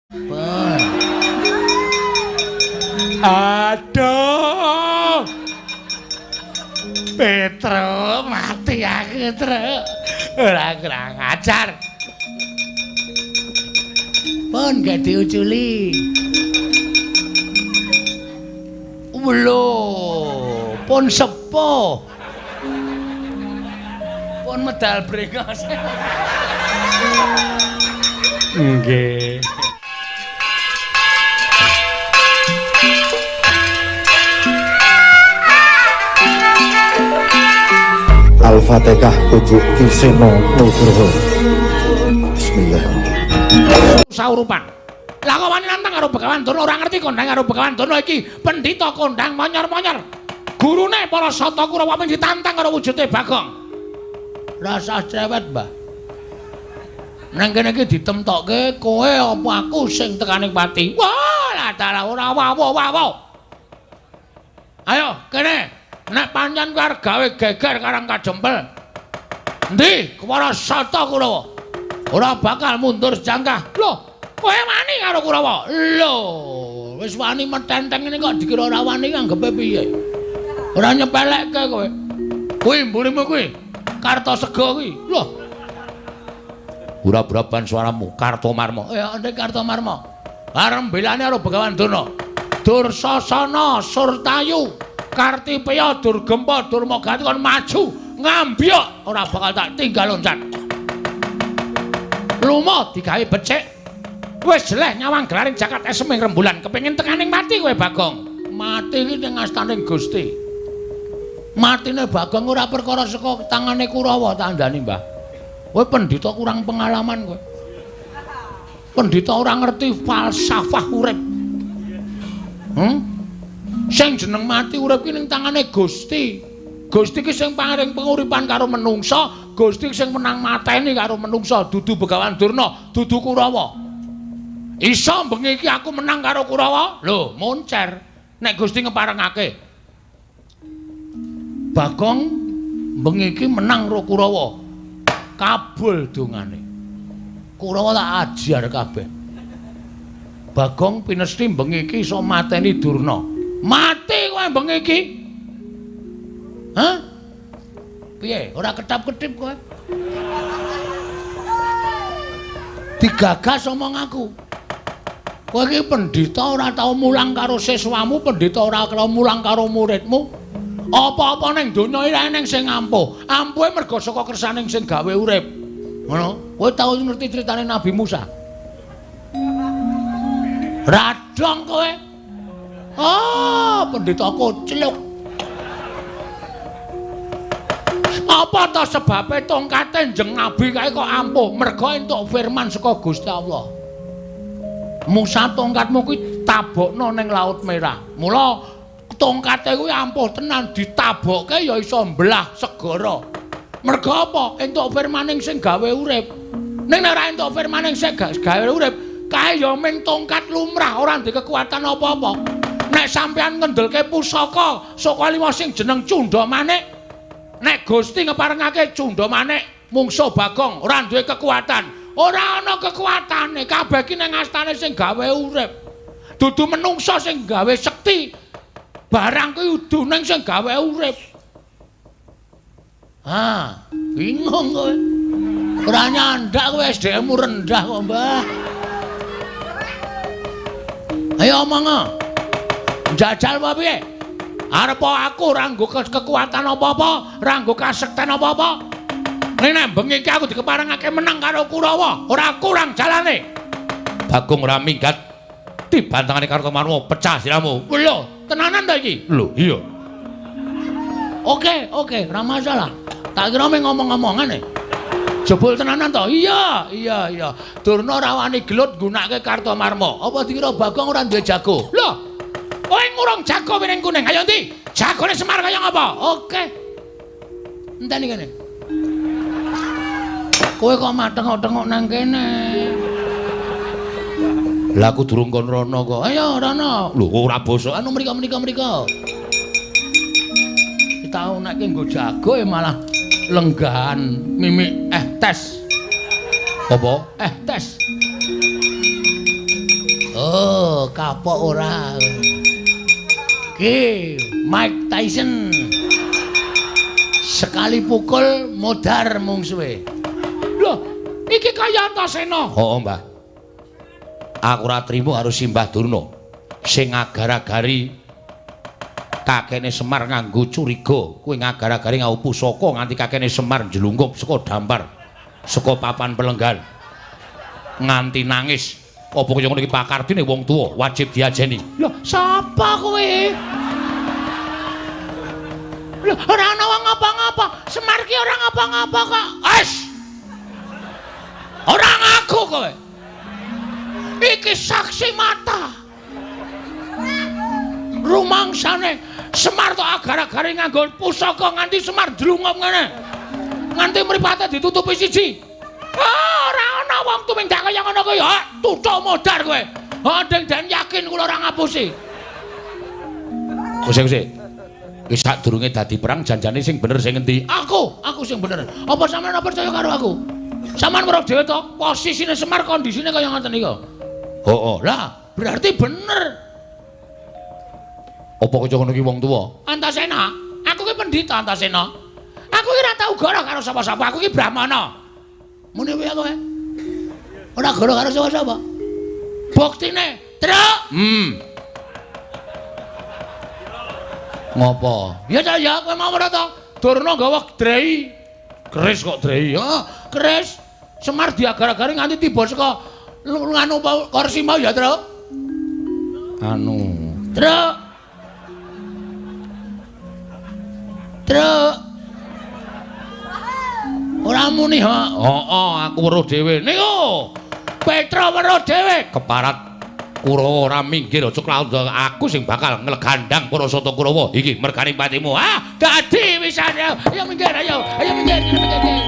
Pun. Aduh. Petro mati aku, Tru. Ora kurang ajar. Pun gak diuculi. Lho, pun sepuh. Pun medal brengos. Nggih. Al-Fatihah Pujuk Kiseno Nugroho. Bismillahirrahmanirrahim. Saurupan. Lah kok wani nantang karo Begawan Durna, ora ngerti kondang karo Begawan Durna iki pendhita kondang monyor-monyor. Gurune para Sata Kurawa mung ditantang karo wujude Bagong. Rasah cewet, Mbah. Nang kene iki ditemtokke kowe apa aku sing tekaning pati. Wah, lah dalah ora wawo wawo. Ayo kene. Nek pancen kowe arep gawe geger Karang Kajempel. Endi para Sata Kurawa? Ora bakal mundur sejangkah. Lho, kowe wani karo Kurawa? Lho, wis wani metenteng ngene kok dikira ora wani anggepe piye? Ora nyepelekke kowe. Kuwi mburimu kuwi. Kartasega kuwi. Lho. Ura-uraban suaramu Kartomarma. Ya, ndek Kartomarma. Arep belane karo Begawan Durna. Dursasana Surtayu Kartipeya Durgempa Durmagati kon maju ngambyok ora bakal tak tinggal loncat. Lumo digawe becik. Wis jeleh nyawang gelaring jagat esem ing rembulan kepengin tekaning mati kowe Bagong. Mati iki ning astaning Gusti. Matine Bagong ora perkara saka tangane Kurawa tandani, Mbah. Kowe pendhita kurang pengalaman kowe. Pendhita ora ngerti falsafah urip. Sing jeneng mati urip ki ning tangane Gusti. Gusti ki sing paring penguripan karo menungsa, Gusti sing menang mateni karo menungsa, dudu Begawan Durna, dudu Kurawa. Iso bengi iki aku menang karo Kurawa? Lho, moncer. Nek Gusti ngeparengake. Bagong bengi iki menang karo Kurawa. Kabul dongane. Kurawa tak ajar kabeh. Bagong pinesti bengi iki iso mateni Durna. Mati kowe bengi iki. Hah? Piye? Ora ketap-ketip kowe? Digagas omong aku. Kowe iki pendhita ora tau mulang karo siswamu, pendhita ora tau mulang karo muridmu. Apa-apa ning donya iki eneng sing ampuh. Ampuhe mergo saka kersaning sing gawe urip. Ngono. Kowe tau ngerti critane Nabi Musa? Radong kowe. Ah, pendhita kocluk. Apa ta sebabe tongkate Njeng Nabi kae kok ampuh? Mergo entuk firman saka Gusti Allah. Musa tongkatmu kuwi tabokno ning Laut Merah. Mula tongkate kuwi ampuh tenan, ditabokke ya iso mbelah segara. Mergo apa? Entuk firmaning sing gawe urip. Ning nek ora entuk firmaning sing gawe urip, kae ya ming tongkat lumrah, ora ndek kekuatan apa-apa. Nek sampean ngendelke pusaka saka lima sing jeneng Cunda Manik, nek Gusti ngeparengake Cunda Manik mungsuh Bagong ora duwe kekuatan. Ora ana kekuatane, kabeh iki ning astane sing gawe urip. Dudu menungsa sing gawe sekti. Barang kuwi udu ning sing gawe urip. Ah, bingung kowe. Ora nyandak kowe, SDM-mu rendah kok, Mbah. Ayo omong. Njajal apa piye? Arep aku ora nggo kekuatan apa-apa, ora nggo kasekten apa-apa. Ning nek bengi iki aku dikeparengake menang karo Kurawa, ora kurang jalane. Bagong ora minggat dibantangane Kartomarma pecah siramu. Lho, tenanan ta iki? Lho, iya. Oke, oke, ora masalah. Tak kira mung ngomong-ngomongan e. Jebul tenanan to? Iya, iya, iya. Durna ora wani gelut nggunakake Kartomarma. Apa dikira Bagong ora duwe jago? Lho, kowe ngurung jago piring kuning. Ayo ndi? Jagone Semar kaya ngapa? Oke. Enteni kene. Kowe kok matengok-tengok nang kene? Lah aku durung kon rono kok. Ayo rono. Lho ora basa. Anu mriko mriko mriko. Tau nek nggo jago ya malah lenggahan mimik tes. Apa? Tes. Oh, kapok ora. Ki Mike Tyson. Sekali pukul modar mungsuhe. Loh, iki kaya Antasena. Heeh, Mbah. Aku ora trimo karo Simbah Durna sing agar-agari kakene Semar nganggo curiga, kuwi ngagar-agari nganggo pusaka nganti kakene Semar njlungkup saka dampar, saka papan pelenggan. Nganti nangis. Apa kaya ngono iki pakardine wong tuwa wajib diajeni. Lho, sapa kowe? Lho, ora ana wong ngapa-ngapa. Semar ki ora ngapa-ngapa kok. Wes. Ora ngaku kowe. Iki saksi mata. Rumangsane Semar tok agar-agare nganggo pusaka nganti Semar ndlungup ngene. Nganti mripate ditutupi siji. Ah, ora ana wong tumindak kaya ngono kuwi. Ha, tutuk modar kowe. Ha, deng den yakin kula ora ngapusi. Kuse-kuse. Wis sadurunge dadi perang janjane sing bener sing endi? Aku sing bener. Apa sampeyan ora percaya karo aku? Sampeyan weruh dhewe to, posisine Semar kondisine kaya ngoten iki. Heeh. Lah, berarti bener. Apa kaya ngono ki wong tuwa? Antasena, aku ki pendhita Antasena. Aku ki ora tau goro karo sapa-sapa, aku ki Brahmana. Muni piye kowe? Ora goro karo sapa-sapa. Buktine, Truk. Ngopo? Ya ta ya, kowe mau ora to? Durna nggawa drei. Keris kok drei. Heeh, keris. Semar diagar-agari nganti tiba saka nganu kursi mau ya, Truk. Anu, Truk. Truk. Ora muni ha. Heeh, aku weruh dhewe. Niku. Petra weruh dhewe keparat Kurawa ora minggir aja klaut aku sing bakal nglegandang para sata Kurawa. Iki mergane patimu. Ah, dadi wisan. Ayo minggir, ayo. Ayo minggir, minggir.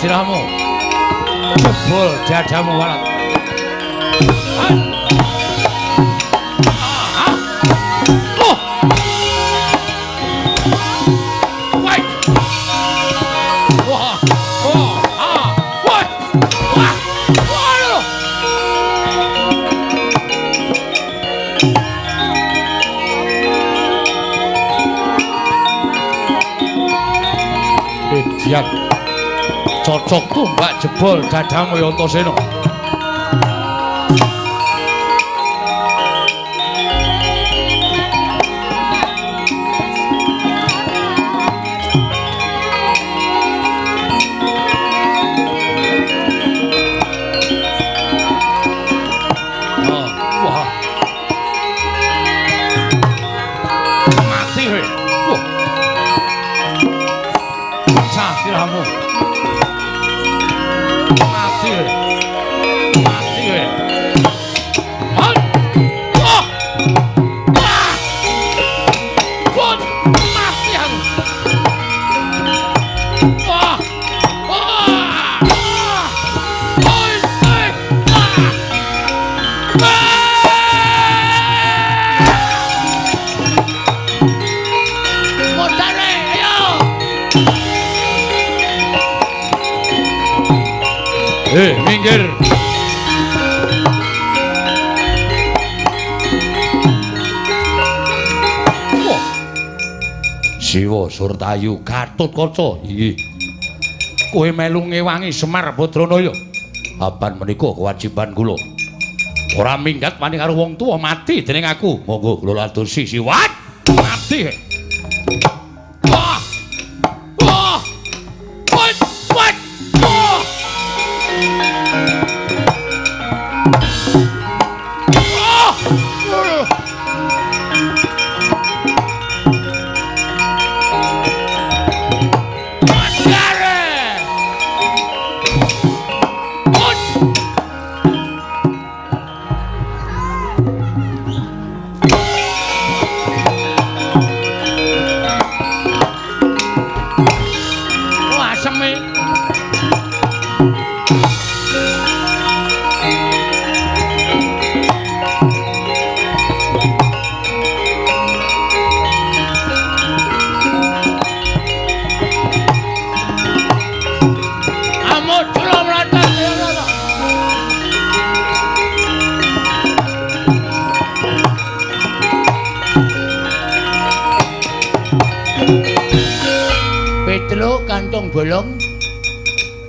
Sirahmu jebol dadamu walat. Oh. Wah. Wah. Oh. Ah. Wah. Wah. Wah. Idiot. Cocok tumbak jebol dadamu ya Antasena. Modare, ayo. Minggir. Siwa Surtayu Gatotkaca. Inggih. Kowe melu ngewangi Semar Badranaya. Apan menika kewajiban kula. Ora minggat wani karo wong tuwa mati dening aku. Monggo kula ladosi siwat. Mati. Wah. Wah. Wat wat. Wah. Wah. Petruk kantong bolong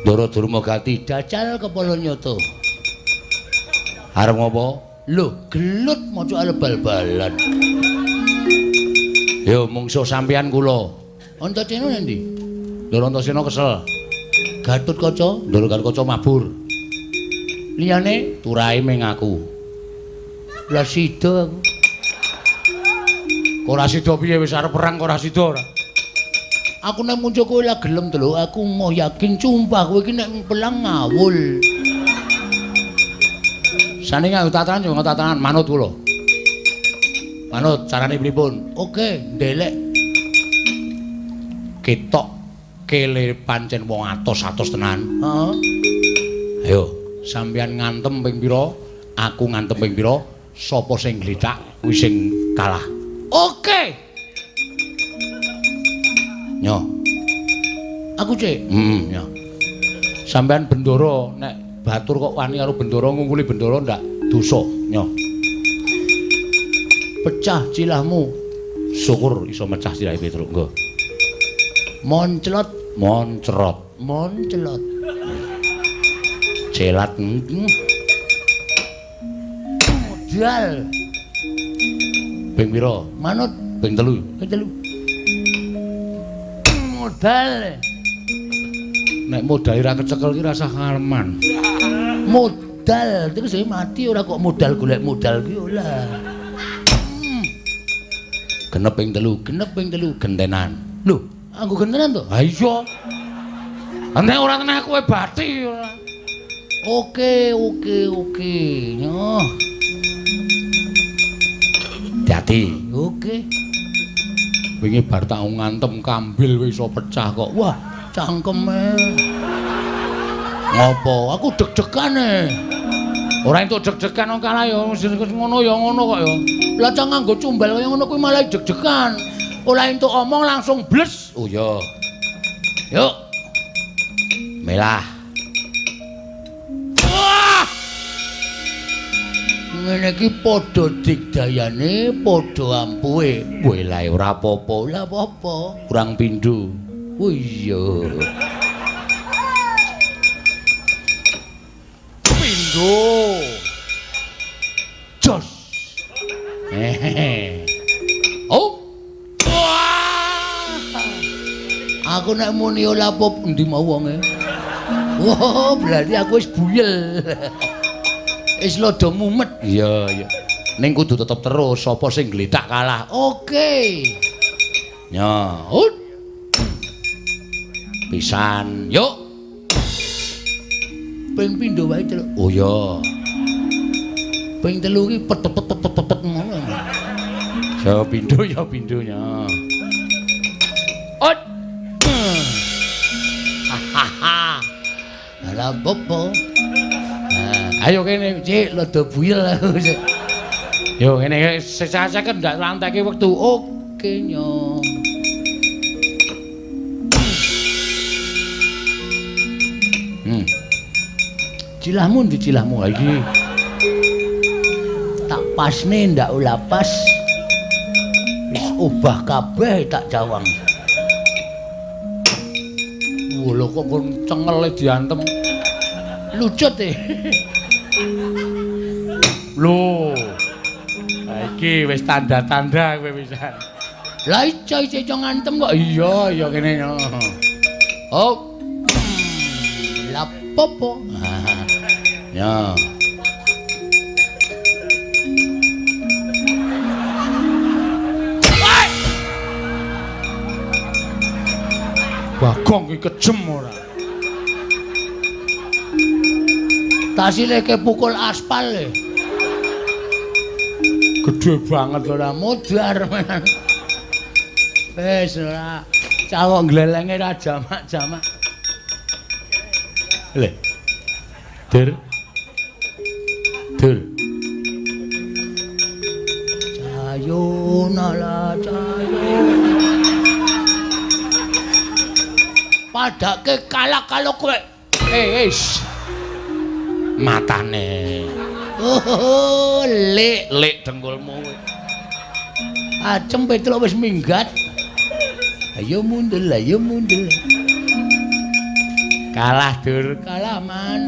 Ndara Durmagati jajal kepala nyoto. Arep ngopo? Lho, gelut maca arep bal-balan. Yo mungsuh sampeyan kula. Antasena nang ndi? Ndara Antasena kesel. Gatotkaca, Ndara Gatotkaca mabur. Liyane turahe ming aku. Lah sida aku. Ora sida piye wis arep perang kok ora sida ora. Aku nek muncul kowe lah gelem to lho, aku moh yakin sumpah kowe iki nek pelang ngawul. Sane nganggo tatanan yo nganggo tatanan manut kula. Manut carane pripun? Oke, ndelek. Ketok kele pancen wong atos-atos tenan. Heeh. Ayo, sampeyan ngantem ping pira? Aku ngantem ping pira? Sapa sing glithak kuwi sing kalah. Oke. Nyo. Aku cek. Heeh, nyo. Sampeyan bendara nek batur kok wani karo bendara ngungkuli bendara ndak dosa, nyo. Pecah cilahmu. Syukur iso mecah cilahe Petruk, nggo. Monclot, moncrot, monclot. Celat. Modal. Ping pira? Manut ping 3. Ping 3. Modal. Nek modal ora kecekel ki rasah ngaleman. Modal terus saya mati ora kok modal golek modal ki ora. Genep ping 3, genep ping 3 gentenan. Lho, anggo gentenan to? Ha iya. Nek ora tenah kowe bathi ora. Oke, oke, oke. Nyoh. Hati-hati. Oke. Wingi bar tak ngantem kambil wis iso pecah kok. Wah, cangkeme. Ngopo? Aku deg-degane. Ora entuk deg-degan wong kalah ya ngono ya ngono kok ya. Lah cang nganggo cumbal kaya ngono kuwi malah deg-degan. Ora entuk omong langsung bles. Oh iya. Yuk. Melah. Wah! Ngene iki padha digdayane, padha ampuhe. Welae ora apa-apa, ora apa-apa. Kurang pindho. Oh iya. Pindho. Jos. Hehehe. Oh. Wah. Aku nek muni ora apa endi mau wonge. Wah, berarti aku wis buyel. Wis lodo mumet. Iya, iya. Ning kudu tetep terus sapa sing glithak kalah. Oke. Nyo. Pisan. Yuk. Ping pindho wae, Celuk. Oh iya. Ping 3 iki pet pet pet pet pet ngono. Ya pindho ya pindho nya. Ot. Hahaha. Lah bopo. Ayo kene, Cik, rada buyel. Yo ngene sesaseken ndak lanteke wektu. Oke nyo. Cilahmu ndi cilahmu iki? Tak pasne ndak ula pas. Wis obah kabeh tak jawang. Lho kok kon cengele diantem. Lucut e. Lho. Ha iki wis tanda-tanda kowe pisan. Lah iso iso ngantem kok. Iya, iya kene. Oh. Lah popo. Ya. Bagong ki kejem ora. Tasileke pukul aspal e. Gedhe banget ora modar. Wis ora cawok glelenge ra jamak-jamak. Lho. Dur. Dur. Cayo nala cayo. Padake kalah kalau kowe. Eh, matane. Oh, lek lek dengkulmu kowe. Acem Petruk wis minggat. Ayo mundur, ayo mundur. Kalah dur, kalah man.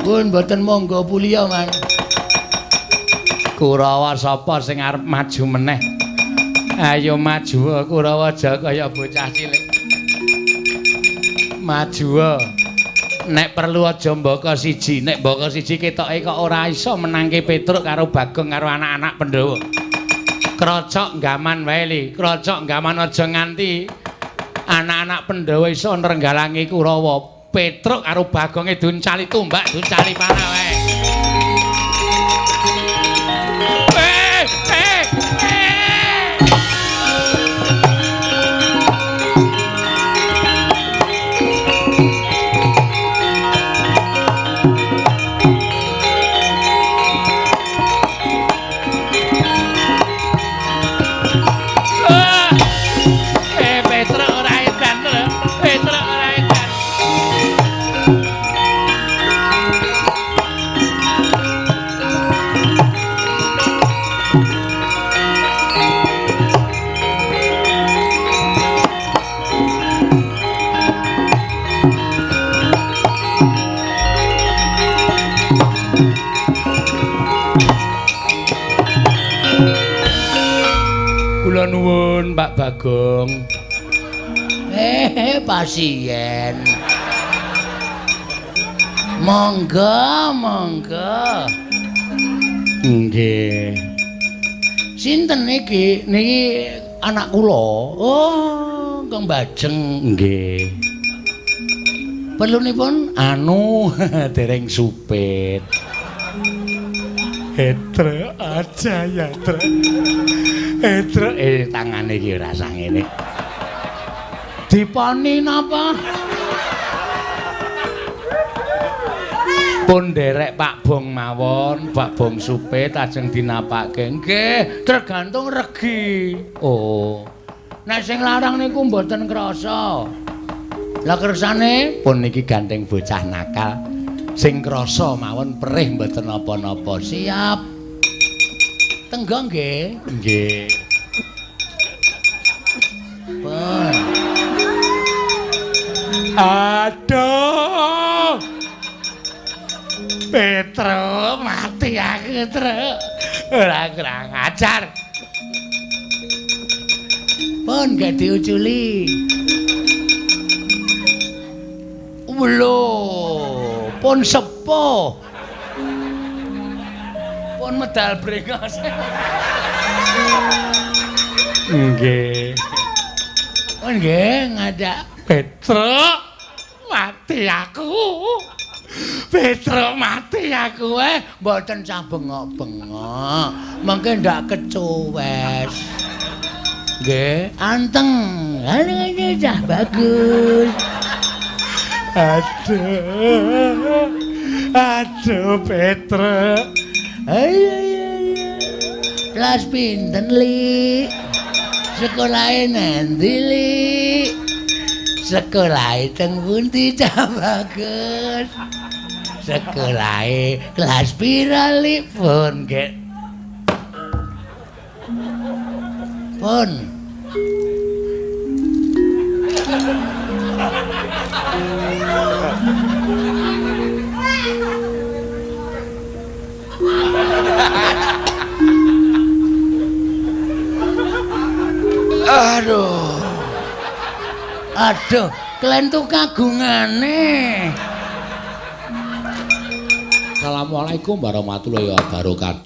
Pun mboten monggo puliya man. Kurawa sapa sing arep maju meneh? Ayo maju Kurawa aja kaya bocah cilik. Maju. Nek perlu aja mbaka siji, nek mbaka siji ketoke kok ora iso menangke Petruk karo Bagong karo anak-anak Pandhawa. Krocok gaman wae li, krocok gaman aja nganti anak-anak Pandhawa iso nrenggalangi Kurawa. Petruk karo Bagonge duncali tumbak, duncali panah wae. Kula nuwun Pak Bagong. Pasien. Monggo, monggo. Nggih. Sinten niki? Niki anak kula. Oh, Kang Bajeng. Nggih. Perlunipun anu dereng supit. Etre aja ya, Tre. Etre tangane iki ora sangene. Diponi napa? Pun nderek Pak Bong mawon, Pak Bong supit ajeng dinapake. Nggih, tergantung regi. Oh. Nek sing larang niku mboten krasa. Lah kersane pun niki gandeng bocah nakal. Sing krasa mawon perih mboten napa-napa. Siap. Tenggo nggih. Nggih. Pun. Aduh. Petruk mati aku, Truk. Ora kurang ajar. Pun gak diuculi. Lho, pun sepuh. Pun medal brengos. Nggih. Pun nggih ngajak Petruk mati aku. Petruk mati aku mboten sah bengok-bengok. Mengke ndak kecuwes. Nggih, anteng. Ngene cah bagus. Aduh. Aduh, Petruk. Ayo, ayo, ayo. Kelas pinten, Li? Sekolahe nanti, Li? Sekolahe teng pundi, Cah Bagus? Sekolahe kelas pira, Li? Pun, Gek. Pun. Aduh. Aduh, klentu kagungane. Assalamualaikum warahmatullahi wabarakatuh.